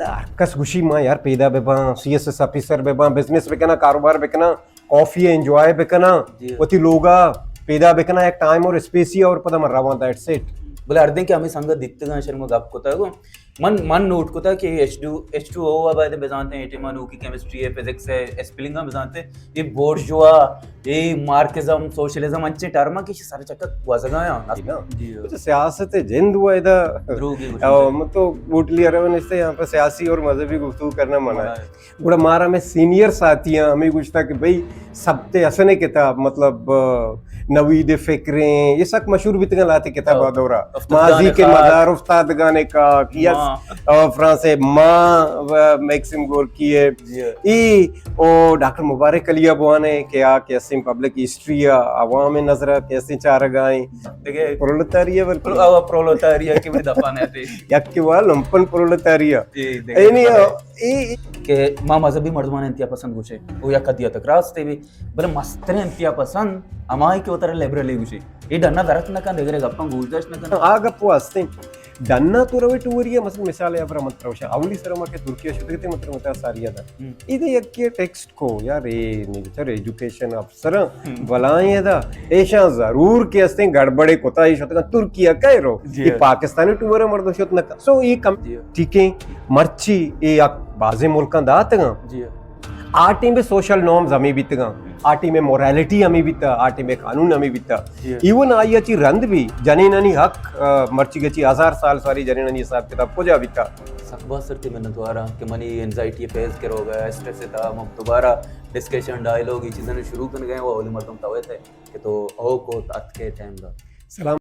ہر کس گوشی ما یار پیدا بہ باں، سی ایس ایس آفیسر بہ باں، بزنس بکناں، کاروبار بکناں، کافی ءَ انجوائے بکناں، جی۔ وتی لوگا پیدا بکناں، یک ٹائم اور اسپیسی اور پدا من رواں، دیٹس اٹ۔ بلے ہر دن کہ ہمیں سنگت دیتگاں، شر ما گپ کتگ، من، من نوٹ کتا کہ ایچ ٹو، ایچ ٹو او ءَ باید بزانتے، اے ٹائم نوکی کیمسٹری ہے، فزکس ہے، اسپلنگ ہم بزانتے، یہ بورژوا، یہ مارکسزم، سوشلزم، انچیں ٹرم کہ سر چکک گوزگا ہیں۔ جی نا۔ جی۔ تو سیاست جند ہوا ادا۔ دروگی گوشی۔ او، من تو بوٹلی عرب نشتے، یہاں پر سیاسی اور مذہبی گفتگو کرنا منع ہے۔ منع ہے۔ گڑا مارا میں سینئر ساتھی ہیں، ہمیں گوشتا کہ بھئی سبت حسن کتاب، مطلب، آ، نوید فکریں، یہ سک مشہور بیتگاں لاتے کتاب او، آ دورا۔ افتادگان ماضی کے خاک۔ مزار، افتادگان خاک، یس، ماں۔ اور فرانس ہے، ماں، و میکسم گورکی ہے۔ جی۔ ای، او ڈاکٹر مبارک علی ابوان ہے کہ آ کہ اسیں پبلک ہسٹری آ عوام نظر کہ اسیں چارگائیں۔ دیکھے، پرولتاری ہے بلکہ۔ پرو-، او، پرولتاری ہے کہ بھی دفعہ نہیں تھے۔ یک کہ وہ لمپن پرولتاری ہے۔ جی، دیکھے، اینی، پرولتاری۔ اے کہ ما مذہبی مردمان انتہا پسند گوشے، او یک حدی تک راستے بھی، بلے مستریں انتہا پسند ہمائی کہ وتر لبرل گوشے۔ اے ڈنا درت نہ کن، دگرے گپاں گوش داشت نہ کن۔ آ گپ وہ ہستیں۔ ڈنا تو روے ٹوری ہے، مثلا مثال یا پر مت روشا۔ اولی سر ما کہ ترکیہ شتگتے مت مت ساریا دا۔ ہم۔ اے دے یک کہ ٹیکسٹ کو یار، اے نی بچار ایجوکیشن افسر ہم۔ بلائیں دا۔ ایشاں ضرور کہ ہستیں گڑبڑے کتا، اے شتگاں ترکیہ کہے رو۔ جی۔ اے پاکستانی ٹور مردم شت نہ کن۔ سو اے کم جی۔ ٹھیک ہے۔ مرچی اے یک بازیں ملکاں داتگاں۔ جی۔ آ ٹیم بہ سوشل نارمز ہمیں بیتگاں، آ ٹیم بہ مورالیٹی ہمیں بیتا، آ ٹیم بہ قانون ہمیں بیتا۔ جی۔ ایون آئی چی رند بھی جنینانی حق، آ، مرچی گچی ہزار سال ساری جنینانی حساب کتاب کجا بیتا؟ سک باز سر تئی منتواراں کہ منی اینگزائٹی فیس کروگا، اسٹریس تھا، من دوبارہ ڈسکشن، ڈائیلاگ، یہ چیزیں شروع کن گئے، وہ اولی مردم توے تھے کہ تو او کو ات کے ٹائم دا۔ سلام۔